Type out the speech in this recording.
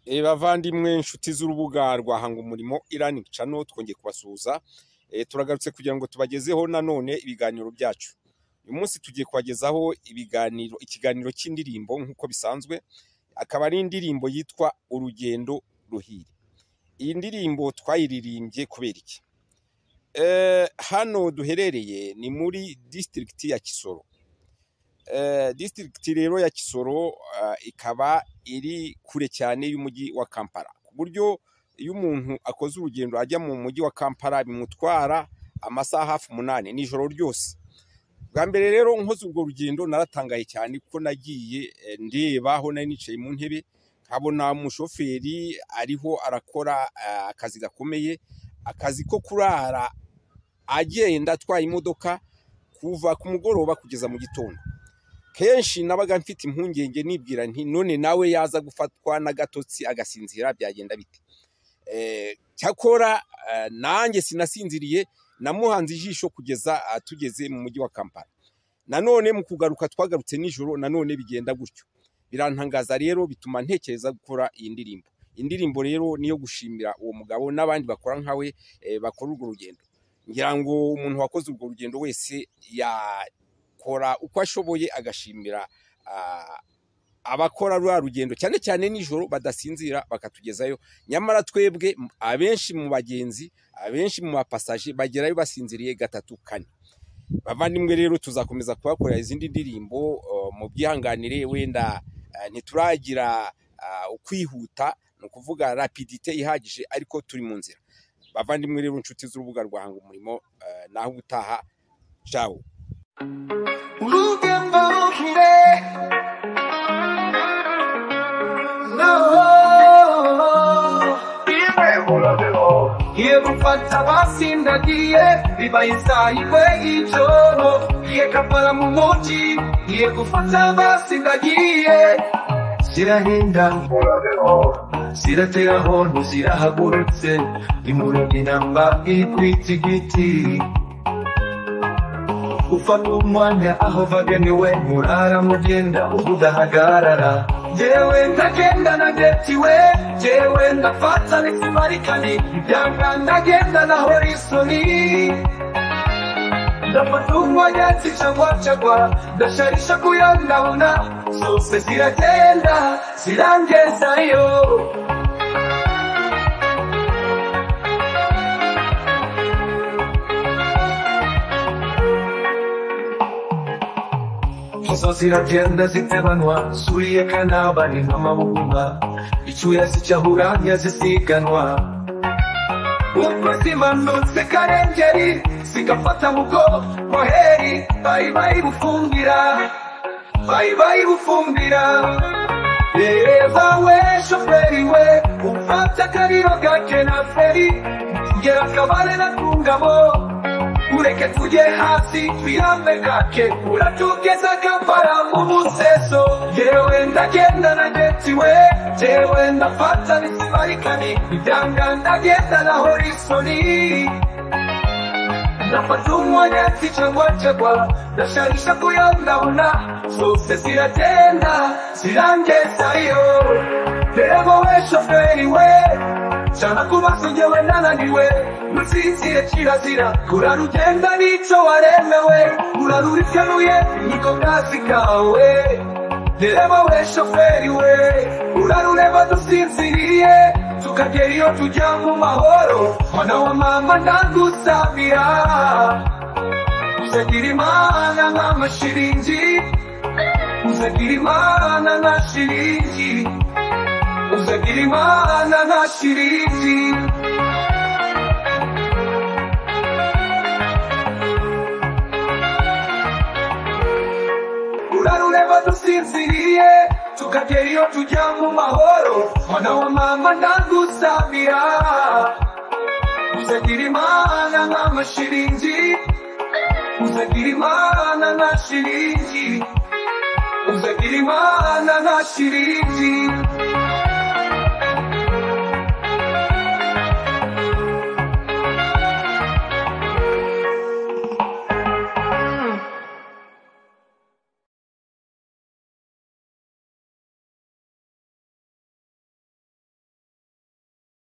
Bavandimwe inshuti z'urubuga rwa Hanga Umurimo e-learning channel, twongeye kubasuhuza. Turagarutse kugira ngo tubagezeho nanone ibiganiro byacu. Uyu munsi tugiye kubagezaho ibiganiro, ikiganiro cy'indirimbo nk'uko bisanzwe, akaba ari indirimbo yitwa Urugendo Ruhire. Iyi ndirimbo twayiririmbye kubera iki? Hano duherereye ni muri district ya Kisoro. District rero ya Kisoro ikaba iri kure cyane y'umujyi wa Kampala, ku buryo iyo umuntu akoze urugendo ajya mu mujyi wa Kampala bimutwara amasaha hafi 8 nijoro ryose. Bwa mbere rero nkoze urwo rugendo naratangaye cyane, kuko nagiye ndeba aho nari nicaye mu ntebe nkabona umushoferi ariho arakora akazi gakomeye, akazi ko kurara agenda atwaye imodoka kuva ku mugoroba kugeza mu gitondo. Kenshi nabaga mfite impungenge nibwira nti none nawe yaza gufatwa n'agatotsi agasinzira byagenda bite? Cyakora nanjye sinasinziriye, namuhanze ijisho kugeza tugeze mu mujyi wa Kampala. Nanone mu kugaruka twagarutse nijoro, nanone bigenda gutyo. Birantangaza rero, bituma ntekereza gukora iyi ndirimbo. Indirimbo rero niyo gushimira uwo mugabo n'abandi bakora nkawe, bakora urwo rugendo. Ngira ngo umuntu wakoze urwo rugendo wese yakora uko ashoboye agashimira abakora rwa rugendo, cyane cyane nijoro badasinzira bakatugezayo. Nyamara twebwe abenshi mu bagenzi, abenshi mu bapasaje bagerayo basinziriye 3, 4. Bavandimwe rero tuzakomeza kubakorera izindi ndirimbo, mu byihanganire wenda ntituragira ukwihuta, ni ukuvuga rapidite ihagije, ariko turi mu nzira. Bavandimwe rero inshuti z'urubuga rwa Hanga Umurimo, naho ubutaha, ciao. Urugendo ruhire, ngiye gufata abasindagiye bibaye isaha imwe y'ijoro, ngiye Kampala mu mujyi, ngiye gufata abasindagiye. Zirahinda ziratera honto zirahagurutse, imurabye inamba iri kwitigiti. Ufata umwanya aho vagenewe, murara mugenda udahagarara. Jewe ndagenda nagetiwe, jewe ndafata nisimarikani, ibyanga ndagenda na horisoni. Ndafata umwanya nsicagwacagwa, ndasharisha kuyandabona, zose ziragenda zirangezayo. Izo ziragenda zitebanwa, suriye kanaba ni nk'amabumba, icyuya zicyahuranya zisiganwa. Ubwo zimanutse Karengeri, zigafata mu bwoko heri, bari bari bufumbira, bari bari bufumbira. Dereva we, shoferi we, ufata akariro gake na feri, tugera Kabale na Kungabo. Ureke tujye hasi twirambe gake, uratugeza Kampala mu museso. Jewe ndagenda nagetiwe, jewe ndafata nisibarikani, ibyanga ndagenda na horisoni. Ndafata umwanya nsicagwacagwa, ndasharisha kuyandabona, zose ziragenda zirangezayo. Dereva we, shoferi we, cana ku maso njyewe nananiwe, nusinzire kirazira, kurara ugenda n'icyo waremewe, urara urikenuye niko kazi kawe. Dereva we, shoferi we, urara ureba dusinziriye, tukagera iyo tujya mu mahoro. Mwana wa mama ndagusabira, uzagira Imana nk'amashiringi, uzagira Imana nka shiringi, uzagira Imana nka shiringi. Urara ureba dusinziriye, tukagera iyo tujya mu mahoro. Mwana wa mama ndagusabira, uzagira Imana nk'amashiringi, uzagira Imana nka shiringi, uzagira Imana nka shiringi.